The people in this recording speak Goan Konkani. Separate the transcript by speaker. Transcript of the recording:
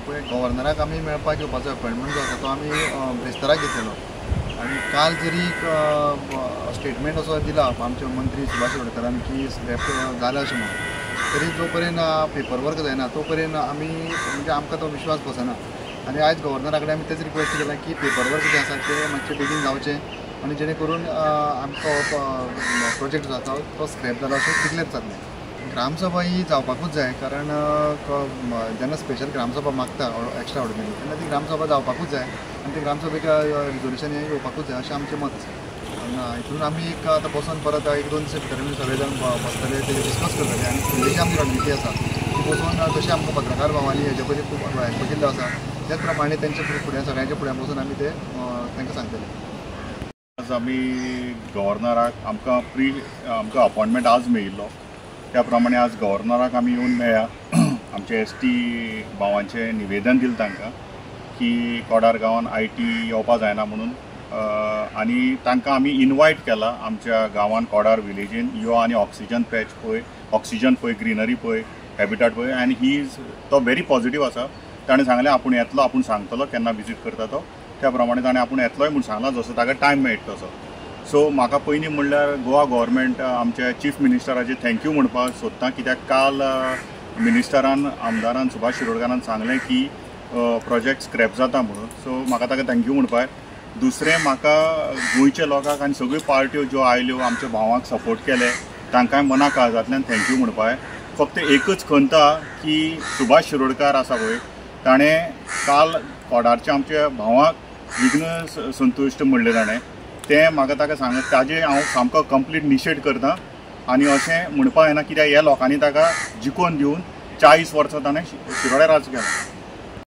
Speaker 1: पळय गव्हर्नराक आमी मेळपाक येवपाचो अपॉयंटमेंट जो आसा तो आमी ब्रेस्ताराक घेतलेलो आनी काल जरी स्टेटमेंट असो दिला आमचे मंत्री सुभाष शिरोडकरान की स्क्रॅप जाला अशें म्हणून, तरी जो पर्यंत पेपर वर्क जायना तो पर्यंत आमी म्हणजे आमकां तो विश्वास बसना. आनी आयज गव्हर्नरा कडेन आमी तेच रिक्वेस्ट केला की पेपर वर्क जें आसा तें मातशें बेगीन जावचें आनी जेणे करून आमकां हो प्रोजेक्ट जो आसा तो स्क्रॅप जाला अशें डिक्लेर जातलें. ग्रामसभा ही जावपाकूच जाय, कारण जेन्ना स्पेशल ग्रामसभा मागता एक्स्ट्रा ऑर्डिनरी तेन्ना ती ग्रामसभा जावपाकूच जाय आनी ते ग्रामसभेक रिजोल्युशन हें येवपाकूच जाय अशें आमचें मत आसा. हितून आमी एक आतां बसोन परत एक दोन दीस भितर आमी सगळे जाण बसतले, तेजेर डिस्कस करतले आनी फुडली जी आमची रणनिती आसा ती बसोन जशें आमकां पत्रकार भावांनी हेजे पयलीं खूब हेल्प केल्लो आसा त्याच प्रमाणे तेंच्या फुडें सगळ्यांच्या फुड्यान बसून आमी ते तांकां सांगतले.
Speaker 2: आज आमी गव्हर्नराक आमकां आमकां अपॉयंटमेंट आज मेळिल्लो त्या प्रमाणे आज गव्हर्नराक आमी येवन मेळ्ळ्या. आमचे एस टी भावांचें निवेदन दिलें तांकां की कोडार गांवान I T येवपा जायना म्हणून, आनी तांकां आमी इनवायट केला आमच्या गांवान कोडार विलेजीन यो आनी ऑक्सिजन पॅच पळय, ऑक्सिजन पळय, ग्रिनरी पळय, हॅबिटाट पळय. आनी he is तो व्हेरी पॉजिटीव आसा. ताणें सांगलें आपूण येतलो, आपूण सांगतलो केन्ना विजीट करता तो, त्या प्रमाणे ताणें आपूण येतलोय म्हूण सांगलां जसो ताका टायम मेळटा तसो. सो म्हाका पयलीं म्हणल्यार गोवा गव्हर्मेंट आमच्या चीफ मिनिस्टराचे thank you म्हणपाक सोदता, कित्याक काल मिनिस्टरान आमदारान सुभाष शिरोडकारान सांगलें की प्रोजेक्ट स्क्रॅप जाता म्हणून. सो म्हाका ताका thank you म्हणपाक. दुसरें म्हाका गोंयच्या लोकांक आनी सगळ्यो पार्ट्यो ज्यो आयल्यो आमच्या भावांक सपोर्ट केले तांकांय मना काळजांतल्यान thank you म्हणपाक. फक्त एकच खंत की सुभाष शिरोडकार आसा पळय ताणें काल कोडारच्या आमच्या भावांक विघ्न संतुश्ट म्हणलें ताणें, तें म्हाका ताका सांग ताजें हांव सामको कंप्लीट निशेध करता. आनी अशें म्हणपाक जायना कित्याक ह्या लोकांनी ताका जिखोवन दिवन 40 वर्सां ताणें शिरोड्या राज केलां.